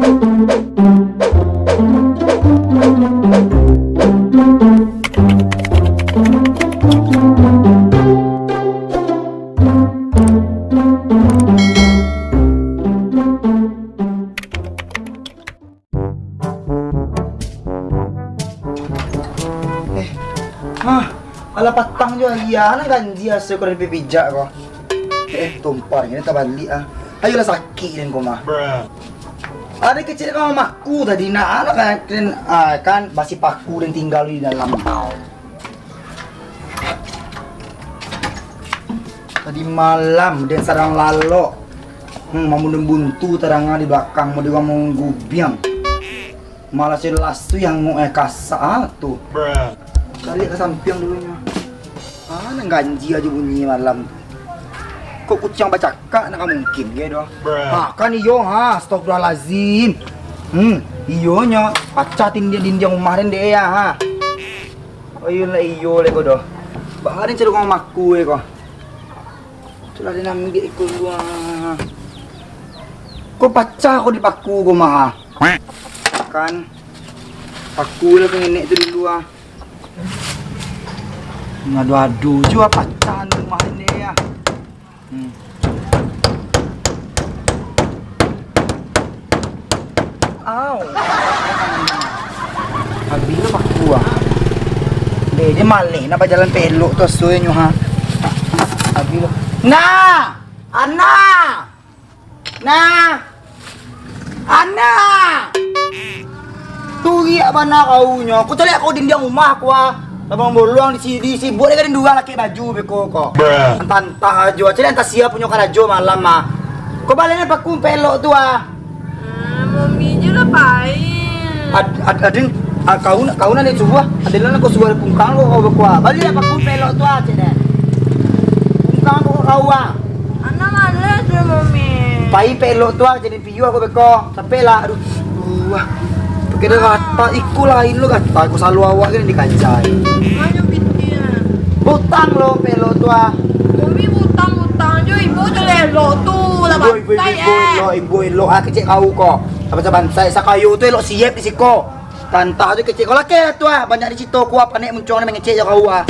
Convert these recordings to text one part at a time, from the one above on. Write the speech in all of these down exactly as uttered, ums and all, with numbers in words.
Eh, hah, alah patang jo, iya, nan ganjia asa ko dari pijak ko. Eh, tumpah, ini tabaliak ah. Ayolah sakik den ko mah. Ado kecek ka mamaku tadi, nah, alah kan, den, ah, kan, basipaku den tinggal di dalam. Tadi malam den sadang lalok. Hmm, mamunuah buntu tadanga di balakang, mode urang manggubiang. Malah si lasu yang ngok eh kasak ah tu. Caliak ka sampiang dulunyo. Ah, nan ganjia ajo bunyi malam. Kok kuciang bacakak, nak ka mungkin ge doh. Ha, kan iyo ha, astagfirullahalazim. Hmm, iyonyo pacah tindiang-dindiang rumah den dek ya ha. Oh iyo lah iyo le ko doh. Baa den cari urang maku e ko. Itulah den ambiak iko dulu ah. Ko pacah ko dipaku ko mah. Kan. Paku lah ka nenek tu dulu ah. Ngadu-adu jua pacah anu rumah nenek ah. Hmm. Au. Abih lo paku ah. Deh, dia maleh nak bajalan pelok tu asuahnyo ha. Abih lo. Nah! Ana! Nah! Ana! Turiak bana kau nyo. Kau caliak kau dindiang rumah kau ah. Tabang boluang di si-, di sibuak dek den dua lakek baju beko ko. Antah-antah ajo. Caliak antah sia punyo karajo malam ah. Kau baleh paku pelok tu ah. Ah, Mami je lah pain. Ad-, ad-, adin, ah, kau nak, kau nak dia suruh ah. Adin nak kau suruh pungkang kau, kau beko ah. Baliak paku pelok tu ah, cek deh. Pungkang kau, kau ah. Ana males deh, Mami. Pai pelok tu ah, jadi piyo aku beko. Sampai lah, aduh. Aduh, ah. Kena rata, iko lain lo rata. Aku selalu awak kan dikajai. Banyak pitih ah. Butang lo pelok tu ah. Mami butang-butang jo, ibu je lelok tu. Lah ibu, ibu, bantai, ibu, eh. Elok, ibu, elok. Ah, kecek kau ko. Apa sabantai, sakayo tu elok siap di siko. Tantah tu kecek kau lah, keh lah tu ah. Banyak dicito ku ah, panek muncuang ni mangecek jo kau ah.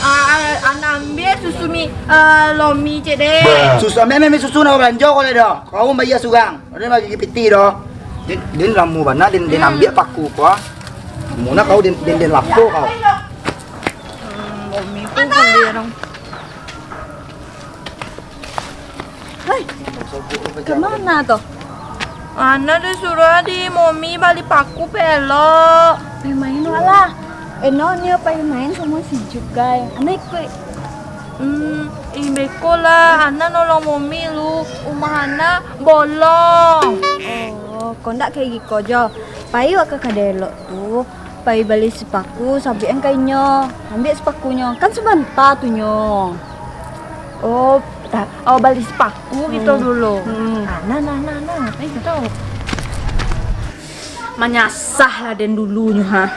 Ah, ah, anak ambiak susu mi, ah, lomi cek deh. Susu, ambiak, ambiak, ambiak susu nak balanjo kau lah dah. Kau bayar surang. Ada bagi pitih dah. Din, din lamo bana, din, din ambiak paku kau ah. Muna kau din, din, din lapo kau. Hmm, lomi pun beli orang. Hei, kemana tu? Ana disuruah di Momi bali paku pelok. Pai main wak lah. Eno nio pai main samo si Jugai. Ana ikuik. Hmm, ih beko lah, Ana nolong Momi lu. Rumah Ana bolong. Oh, kok ndak kayak giko jo. Pai wak ka kadai elok tu. Pai bali sipaku, sabuikan ka inyo. Ambiak sipakunyo, kan sabanta tu nyo. Oh, ta-, oh, bali sipaku kito dulu. Hmm. Ah, nah, nah, nah, nah. Ayo kito. Manyasah lah den dulunyo, ha.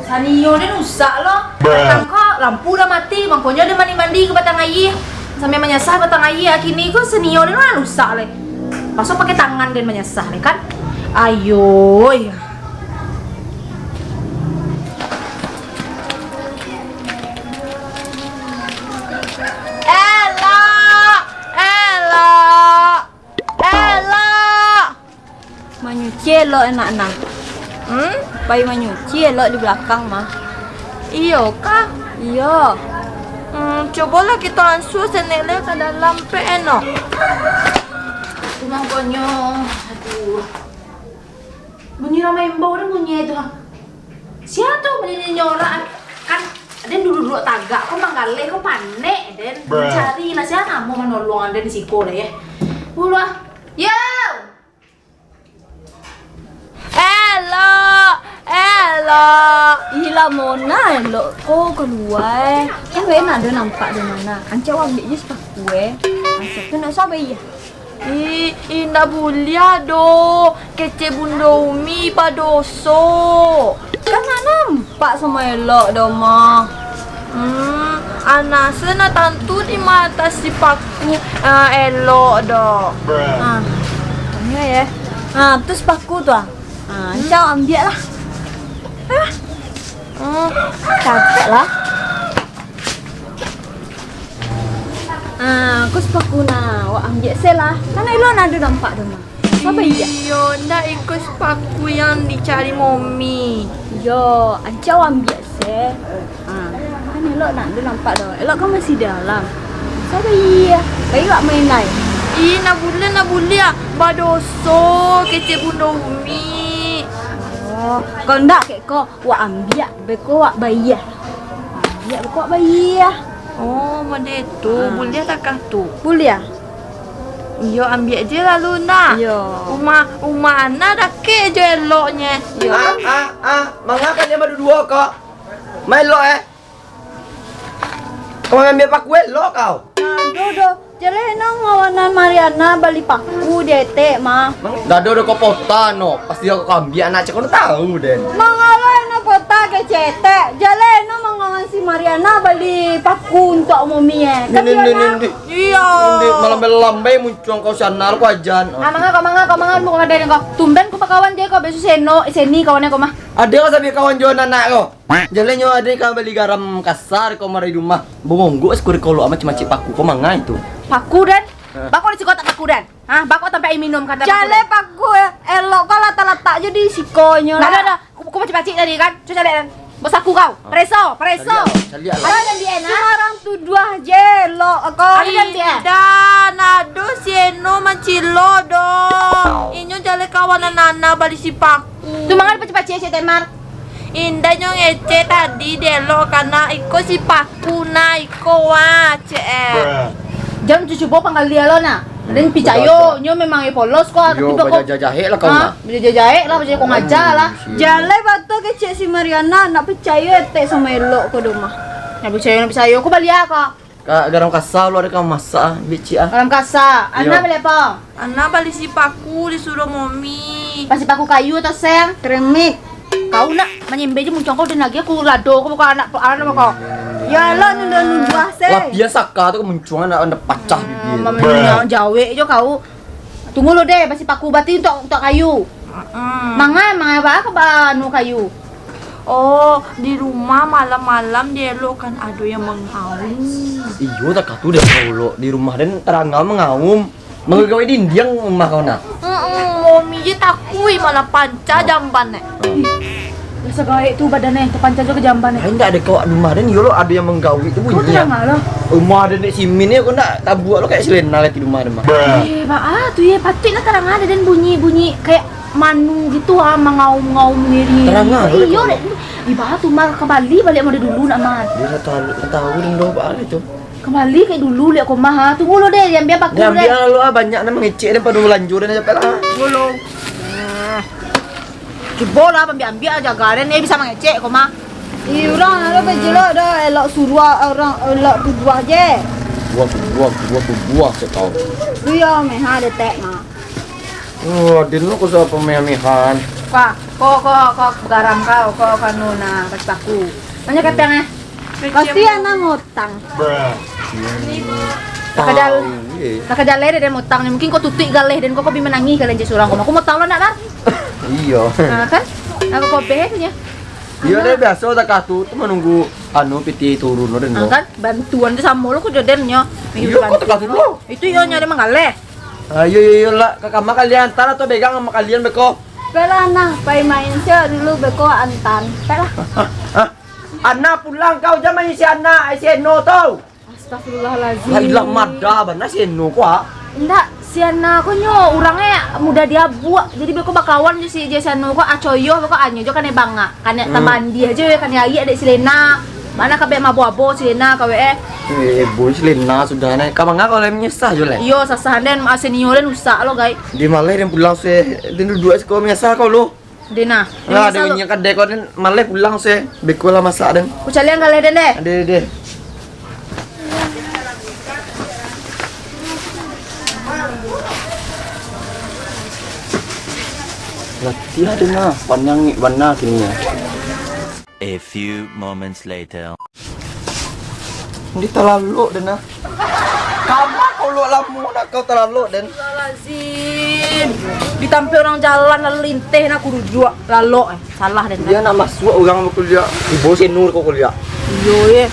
Sanio den rusak lo. Batang ko lampu lah mati, mangkonyo den mandi-mandi ka batang aia. Sampai manyasah batang aia, kini ko sanio den lah rusak lai. Paso pakai tangan den manyasah lai kan. Ayoi. Elok, elok. Elok. Manyuci elok enak nah. Hmm? Pai manyuci elok di balakang mah. Iyo kah? Iyo. Hmm, cubolah kito ansua senek le ka dalam pek enok. Tu mangkonyo, aduh. Bunyi ramai imbau dah bunyi tu ha. Sia tu bunyi nyorak kan? Den duduk-duduk tagak, ko manggaleh, ko panek, den. Cari lah, sia namo manolong den di siko deh, ya. Pulo ah. Yo! Elok, elok. Ih, lah mona elok ko kalua, eh. Kan weh nado nampak di mana. Ancak wak ambiak je sipaku, eh. Ancak tu nak sabai, ya. Ih, indak buliah doh. Kecek Bundo Umi badoso. Kan nak nampak samo elok doh, mah. Hmm, Anak se nak tantu di mata si paku, ah, elok doh. Ah, iyo yo. Ah, tu si paku tu ah. Ah, Ancau ambiak lah. Ah. Hmm, capek lah. Ah, ko si paku nah, wak ambiak se lah. Kan elok nak ado nampak doh mah. Sabar, iyo. Iyo, ndak iko si paku yang dicari Momi. Iyo, Ancau ambiak se. Ah, kan elok nak ado nampak doh. Elok kan masih dalam. Sabar, iyo. Baik wak main lai. Ih, nak buliah, nak buliah. Badoso kecek Bundo Umi. Oh, kok ndak kek ko, wak ambiak, beko wak bayia. Ambiak beko wak bayia. Oh, mode tu. Ah. Buliah takah tu? Buliah. Iyo, ambiak je lalu, nah. Iyo. Rumah, rumah Ana dakek jo eloknyo. Iyo. Ah, ah, ah, manga kalian baduduo ko? Ma elok, eh? Kau ambiak paku elok kau? Aduh, doh. Jaleh no ngawanan Mariana bali paku di etek, mah. Dado do ko pota no, pasti aku ambiak anak cakap tahu den. Mangalo no pota ke cetek, jaleh no mangawan si Mariana bali paku untuak Momi, eh. Kan iyo, nak? Iyo. Malam-malam bae muncuang kau sianal ko ajan. Ah, manga ko, manga ko, manga ko, manga ko. Tumben ko bakawan je ko, biaso seno, seni kawan ko mah. Ado ko sampai kawan jo anak ko. Jaleh nyo ado ka bali garam kasa ko mari rumah. Bongonggok sikuri kolok macam-macam paku ko mangai tu. Paku den? Hah? Bako di siko tak paku den? Hah? Bako tampek aia minum kata paku den? Jaleh paku, eh, elok ko latak-latak jo di sikonyo lah. Dah, dah. Ko, ko pacik-pacik tadi kan? Cubo caliak den. Basaku kau. Ah. Pareso, pareso. Caliak lah, caliak lah. Ado den di ena? Sembarang tuduah je elok ko. Ado den di ena? Indak, nado si Eno mancilok doh. Inyo jaleh kawan anak-anak bali si paku. Tu manga dipacik-pacik cek Temar. Indak nyo ngecek tadi, dielok kana iko si paku nah, iko wah, cek eh. Jan cubo panggali lo nah. Den picayo, nyo memang iyo polos ko, tapi bako bajajahek lah kau nah. Bajajahek lah, bajajahek ko ngaja lah. Jaleh batua kecek si Mariana, nak picayo etek samo elok ko doh mah. Nak picayo, nak picayo, ko bali ah ko. Ka garam kasa lo ado ka masak ah, bicik ah. Garam kasa. Ana bali apo? Ana bali si paku disuruah Momi. Bali si paku kayu atau seng? Keramik. Kau nak manyembe je muncuang kau, den lagi aku lado ko bukan anak, anak ko. Yo lo nuduah-nuduah se. Lapian saka tu muncuang nak anda pacah bibia. Maminyak jawek jo kau. Tunggu lo deh, bali si paku bati untuak, untuak kayu. Mangai, mangai baa ka ba anu kayu. Oh, di rumah malam-malam dielokkan ado yang mangaum. Iyo, takah tu deh, kalau di rumah den tarang mangaum. Manggawai dindiang rumah kau nak. Mm-mm, Momi je takuik malah panca jamban eh. Ih, biaso gaek tu badan eh, tapanca jo ka jamban eh. Ai, ndak ado kawak rumah den, iyo lo ado yang manggawai tu bunyi. Kau tarang lo. Rumah den dek simin ni, kau ndak tabuak lo kayak selena lagi rumah den mah. Eh, baa tu ye, patuik lah tarang ado den bunyi-bunyi kayak manu gitu ah, mangaum-ngaum ngiri. Tarang ah, iyo dek. Ibarat tu mah ka bali baliak mode dulu nak mah. Dia tahu, tahu den doh baa itu. Ka bali kayak dulu liak ko mah ah. Tunggu lo deh, diambiak paku deh. Diambiak lo ah, banyak nan mangecek den pado balanjo den capek lah. Tunggu lo. Cubo lah ambiak-ambiak jaga den, eh, bisa mangecek ko mah. Ih, urang lo bajilok doh, elok suruah urang, elok tuduah je. Buah, buah, buah, buah, cek kau. Iyo, meha detek mah. Oh, adin lo ko siapa meh-mehan? Ko, ko, ko, ko garam kau, ko, ko anu nah, bali si paku. Banyak kepeng eh. Pasti anak ngutang. Bruh. Takajal-, takajaleh deh den mutang ni. Mungkin ko tutuik galeh den, ko, ko bi manangih galeh je surang ko. Ko mutang lo nak, Bar? Iyo. Nah, kan? Aku kobeh tu nya. Iyo deh, biaso takah tu, tu manunggu anu pitih turun lo den. Ah, kan? Bantuan tu samo lo ko jo den nyo. Iyo, ko takah tu lo. Itu iyo nyo ado manggaleh. Ah, iyo, iyo, iyo lah. Ka kama kalian, antar atau begang sama kalian beko. Balah nah, pai main se dulu beko antan. Pailah. Ana pulang kau, jan main si Ana, si Eno tu. Astagfirullahalazim. Lah ilah mada bana si Eno ko ah. Ndak, si Ana ko nyo urangnyo mudah diabuak. Jadi beko bakawan jo si, jo si Eno ko, ah, coyoh beko anyo jo kanai bangak. Kanai tamandi ajo yo, kanai ayik dek si Lena. Mana kabek mabo-abo si Lena kawek eh. Eh, boy si Lena sudah nai. Ka manga kau lai menyesah jo lai. Iyo, sasah den, ah, senior den usak lo gai. Di maleh den pulang se, den duduak siko menyesah kau lo. Deh nah. Lah, ado inyo kadai ko den maleh pulang se. Beko lah masak den. Ku caliak galeh den deh. Deh, deh. Latiah den nah, panyangik bana kini ah. A few moments later. Di talalok den nah. Kama kau lok lamo nak kau talalok den. Astagfirullahalazim. Ditampek urang jalan lalu linteh nak kurujuak lalok eh. Salah den. Dia nak masuk orang bakuliah. Ibo senur kau kuliah. Iyo ye.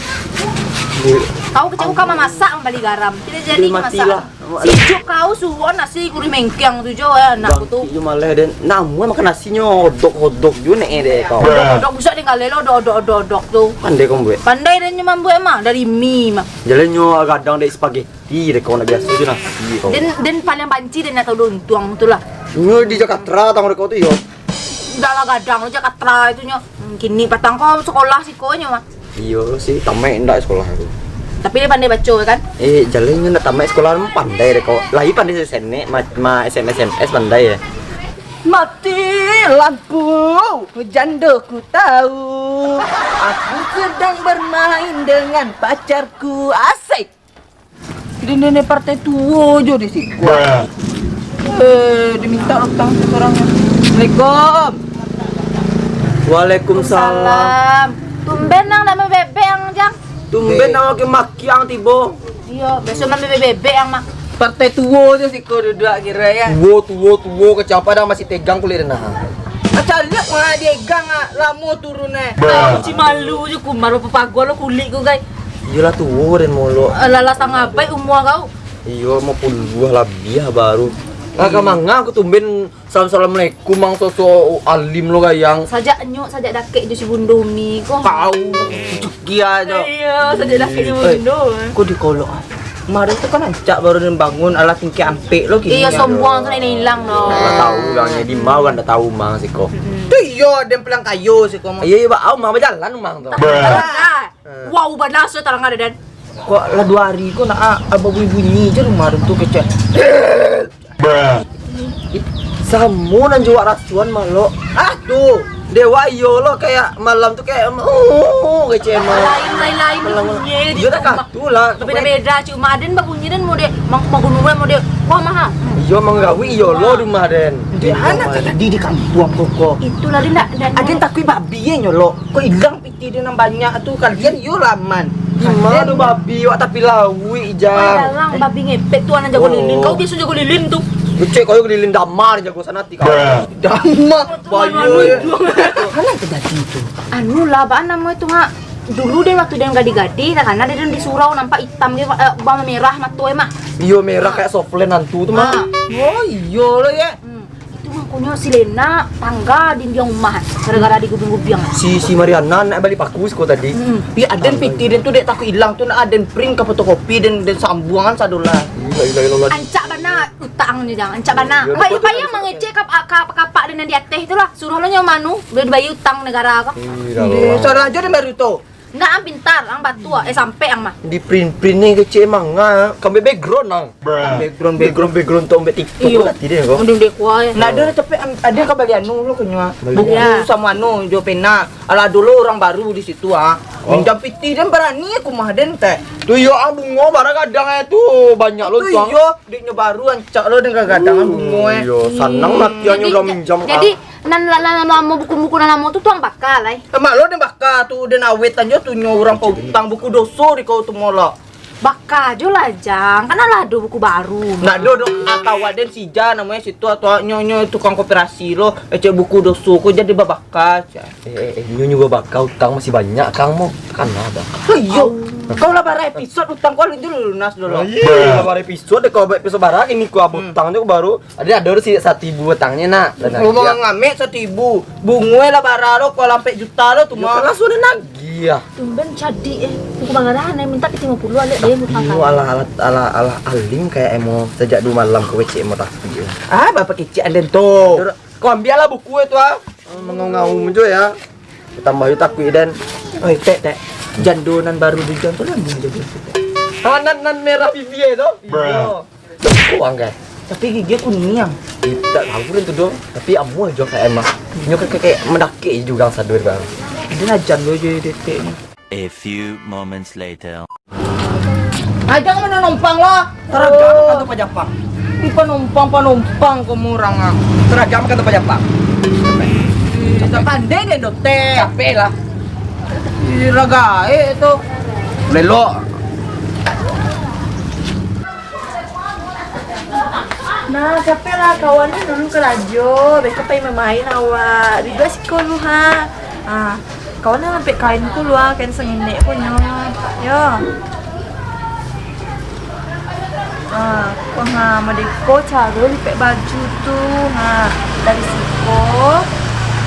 Kau kecek kau mamasak mambali garam. Tidak jadi masak. Sijuak kau suruah nasi kurih mengkeng tu jo eh, anak ku tu. Bangkik jo malah den. Namuah makan nasinyo odok-odok jo nek eh deh kau. Odok-odok busak den galeh lo odok-odok odok-odok tu. Pandai kau buek. Pandai den nyo mambuek mah dari mi mah. Jalannyo gadang dek spaghetti dek kau nak biaso jo nasi kau. Den den paling banci den nak tahu untuang tu lah. Nyo di Jakarta tang dek kau tu yo. Udah lah gadang Jakarta itu nyo. Hmm, kini patang kau sekolah siko nyo mah. Iyo sih, tamaik ndak sekolah tu. Tapi dia pandai baco kan? Eh, jalannyo ndak tamaik sekolah, pandai deh kau. Lai pandai sesenek, ma, ma S M S, S M S pandai ya. Mati lampu, jando ku tahu. Aku sedang bermain dengan pacarku, asik. Di nenek partai tuo jo di siko. Eh, diminta utang tu orang. Assalamualaikum. Waalaikumsalam. Salam. Tumben nang nak mambebek ang jang. Tumben nang makin makiang tibo. Iyo, biaso mambebek-bebek ang mah. Partai tuo jo siko duduak kiro ya. Tuo, tuo, tuo, kecapa dah masih tegang kulit nah. Acaliak mah diegang ah, lamo turun eh. Au, ci malu jo Kumar, bapapagua lo kulik ko gai. Iyolah tuo den molok. Alah, lah sangabai umua kau. Iyo, limo puluah labiah baru. Nah, ka manga aku tumben salam-assalamualaikum, mang sosok alim lo gayang. Sajak nyuk, sajak dakek jo si Bundo Umi ko. Kau, cukia jo. Iyo, sajak dakek jo Bundo. Ko dikolok ah. Kemarin tu kan rancak baru den bangun, alah tingkek ampek lo kini. Iyo, sombong tu nak ilang-ilang lo. Ndak tahu urang jadi mau kan ndak tahu mang siko. Tu iyo, den pulang kayo siko mang. Iyo, iyo, bak au mang bajalan mang tu. Wah, ubah naso tarang ada dan. Kok lah duo hari ko nak ah, babunyi-bunyi je rumah tu kecek. Samo nan jo wak rasuan malok. Ah tu, dewa iyo lo kayak malam tu kayak oh kecek emang. Lain lain lain bunyi di rumah. Iyo dah katu lah. Beda-beda cuma aden babunyi dan mode mang magunuran mode wah maha. Iyo manggawi iyo lo rumah den. Dia anak tadi di kampuang koko. Itulah dia nak dan aden takui babi ye nyolok. Kok ilang Ide nan banyak tu kalian yo lah aman. Ima tu babi wak tapi lauik ijang. Dalang babi ngepet tu anak jago lilin. Kau biaso jago lilin tu. Becek kau jago lilin damar jago sanati kau. Damar. Bayo ye. Anak terjadi tu. Anu lah, baa namo itu ngak. Dulu deh waktu dia gadi-gadi, nah karena dia di surau nampak hitam dia eh, bawang merah mato emang. Iyo merah kayak soflen hantu tu mah. Oh iyo lah ye. Hmm. Itu mangkonyo si Lena tangga dindiang rumah gara-gara digubiang-gubiang. Si si Mariana nak bali paku siko tadi. Hmm. Pi aden piti den tu dek takut ilang tu nak aden print ka fotokopi den den sambuangan sadolah. Gila gila gila. Ancak bana utang nyo jang, ancak bana. Payah-payah mangecek ka ka kapak den nan di ateh tu lah. Suruah lo nyo manu, boleh dibayar utang negara ko. Salah ajo den baru tu. Ndak ang pintar, ang batuak, eh sampai ang mah. Di print-print ni kecil emang ah, kambek background ang. Background background background tu ambek TikTok tu lah tidak kau. Undung dek kuah. Ndak ada capek ada kau bali anu lo kenyua. Buku sama anu jo pena. Alah dulu orang baru di situ ah. Minjam pitih dan berani aku mah den teh. Tu yo ang bungo barang gadang eh tu banyak lo tu. Iyo, diknyo baru ancak lo dengan gadangan bungo eh. Iyo, sanang latihannya udah minjam. Jadi nan lamo buku-buku nan lamo tu tuang bakal ai. Mak lo den baka tu den awet anjo tu nyo urang pautang buku doso di kau tu molok. Baka jo lah jang, kan alah ado buku baru. Ndak ado dong, atau aden sija namonyo situ atau nyo nyo tukang koperasi lo, ecek buku doso ko jadi babaka cak. Eh, eh, eh, nyo nyo babaka utang masih banyak kang mo, kan ada. Iyo, kau lah bara episod utang kau alun tu lunas dulu. Iyo, lah bara episod kau episod bara ini kau abutang tu baru. Ado ado si satibu utangnyo nak. Ngomong ngamek satibu. Bungo lah bara lo kau lampek juta lo tu mah. Kan langsung den nagih ah. Tumben cadiak eh. Buku mangarahan eh minta pitih limo puluah alek dia bukan. Iyo alah alah alah alah alim kayak emo sejak dua malam ke W C emo tapi. Ah bapak kecil anden tu. Kau ambil lah buku itu ah. Mengau-ngau jo ya. Tambah yo takui den. Oi tek tek. Jando nan baru di jando lah dia jadi. Ah nan nan merah pipi tu. Iyo. Kuang kan? Tapi gigi aku niang. Tak tahu pun tu dong. Tapi amuah jo kayak emang. Nyo kayak kayak mendaki juga sadar bang. Dia ajan lo je detik ni. A few moments later. Ajang mana numpang lah. Teragam kan tu pajapang. Di panumpang panumpang kau murang ah. Teragam kan tu pajapang. Dah pandai dia dotek. Capek lah. Ih, raga eh tu. Lelok. Nah, capek lah kawan ni dulu karajo, beko pai mamain awak. Di luar siko lu ha. Ah, kawan ni lampek kain tu lu ha, kain sangenek ko nyo. Yo. Ah, ko ha, modeko caro lipek baju tu. Ha, dari siko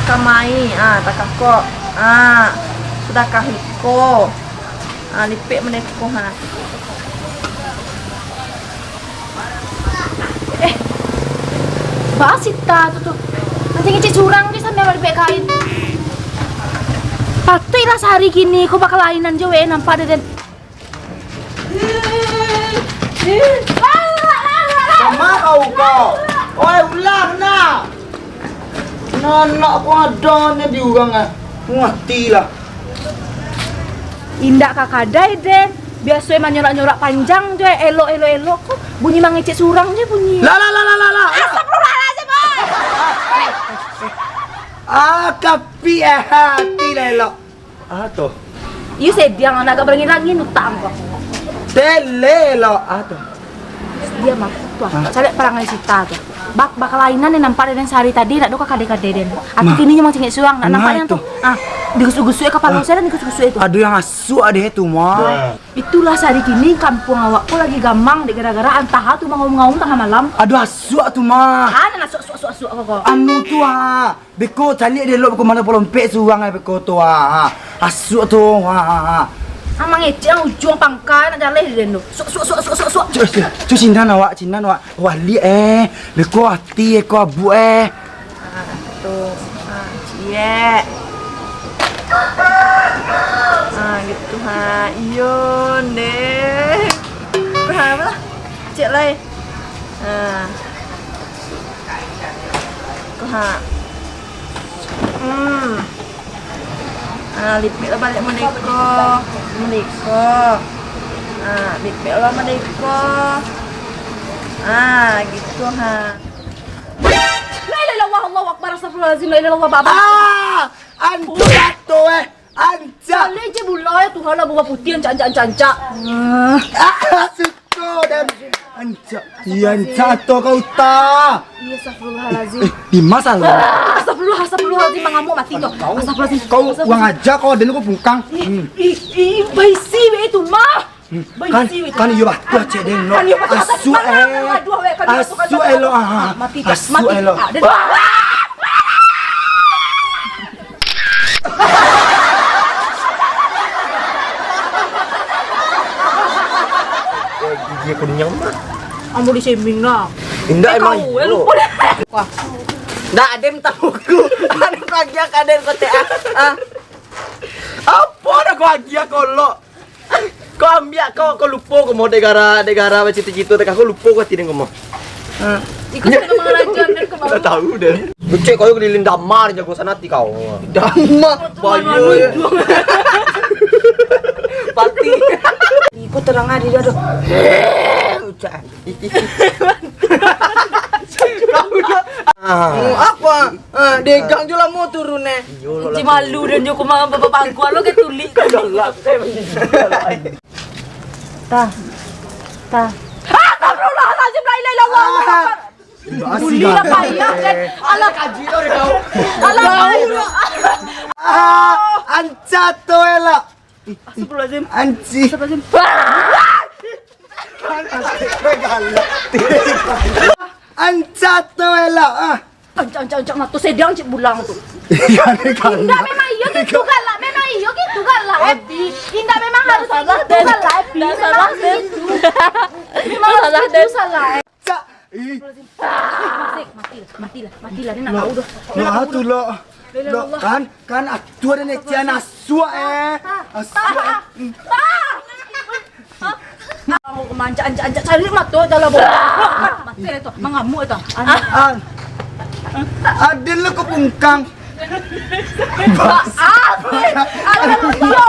ka mai. Ah, takah ko. Ah, sudah kahiko. Ah, lipek modeko ha. Eh, baa sita tu tu. Mancing ngecek surang je sambil malipek kain. Patuiklah sahari kini ko bakalainan je weh nampak dek den. Sama kau ko. Oi, ulang nah. Nah, anak ko ado nyo di urang ah. Matilah. Indak ka kadai den. Biaso e manyorak-nyorak panjang jo, elok, elok, elok ko bunyi mangecek surang je bunyi. Lah, lah, lah, lah, lah, lah. Astagfirullahalazim, oi. Ah, kapi eh, hati lah elok. Ah, tu. Iyo sediang anak agak berangin-rangin utang ko. Tele elok. Ah, tu. Diam ah. Tu ah. Caliak parangai sita tu. Bak, bakalainan den nampak den sahari tadi, nak do ka kadai-kadai den. Atu kini nyo mancingek surang, nak nampak den tu. Ah, digusuk-gusuk kapalo saya dan digusuk-gusuk itu. Ado yang asuak deh tu mah. Itulah sahari kini kampuang awak ko lagi gamang dek gara-gara antaha tu mangaum-ngaum tangah malam. Ado asuak tu mah. Ah, nak asuak-asuak-asuak ko. Anu tu ah. Beko caliak dek elok beko mano palompek surang ai beko tu ha. Asuak tu ha ha ha. Amang ngecek ang ujuang pangka nak jaleh den tu. Suak suak suak suak suak suak. Cuk, cuk, cuk, sinan awak, sinan awak. Waliak eh. Beko ati eko abuk eh. Ah, tu. Ah, ciek. Ah, gitu ha. Iyo, ndeh. Faham lah. Cek lai. Ah. Ko ha. Hmm. Ah, lipek lo baliak modeko. Modeko. Ah, lipek lo modeko. Ah, gitu ha. La ilaha illallah, Allahu Akbar, astagfirullahalazim, la ilaha illallah, Baba. Ah, antu jatuh eh. Ancak. Balik je bulo ya Tuhan lah, bunga putih ancak, ancak, ancak, ancak. Ah, suko dan ancak. Iya, ancak to kau ta. Iya, astagfirullahalazim. Eh, di masa lu? Ah, astagfirullah, astagfirullahalazim, mangamuk mati kau. Astagfirullahalazim. Kau uang aja kau, dan kau pungkang. Ih, ih, ih, baisi be itu mah. Hmm, kan, kan iyo batua cek den lo. Asuak eh. Asuak eh lo ah. Asuak eh lo. Gigi kunyang mah. Ambo di seming lah. Indak emang iyo. Ndak, aden tahu ku. Aden bagian ka aden kote ah. Apo dah kau agiah kolok? Kau ambiak kau, kau lupo kau mau dek gara, dek gara bacito-cito, dek kau lupo kau ati den kau mau. Iko sudah mangarajoan den kau mau. Dah tahu den. Becek kau keliling damar jago sana ati kau. Damar, bayu. Pati. Iko terang adi dah tu. Ucap. Ah. Apa? Ah, degang jo lamo turun eh. Inci malu dan jo kuma bapangkuan lo ke tulik. Tah. Tah. Astagfirullahalazim, la ilaha illallah. Allahu Akbar. Bulilah payah kan. Alah kaji tau deh kau. Alah. Ah, ancat tu elok. Astagfirullahalazim. Anci. Astagfirullahalazim. Ancat tu elok ah. Ancak, ancak, ancak, mato sedang cik bulang tu. Indak memang iyo gitu galak, memang iyo gitu galak, Epi. Indak memang harus gitu galak, Epi. Memang harus gitu. Memang harus gitu salah. Cak. Ih. Matilah, matilah, matilah. Ni nak tahu dah. Lo ah tu lo. Lo kan, kan atu ada necian asuak eh. Asuak eh. Kamu kemanjak, anjak, anjak cari mato dalam bawah. Mati lah tu, mangamuk tu. An. Adil lo kepungkang. Maaf. Aduh, yo.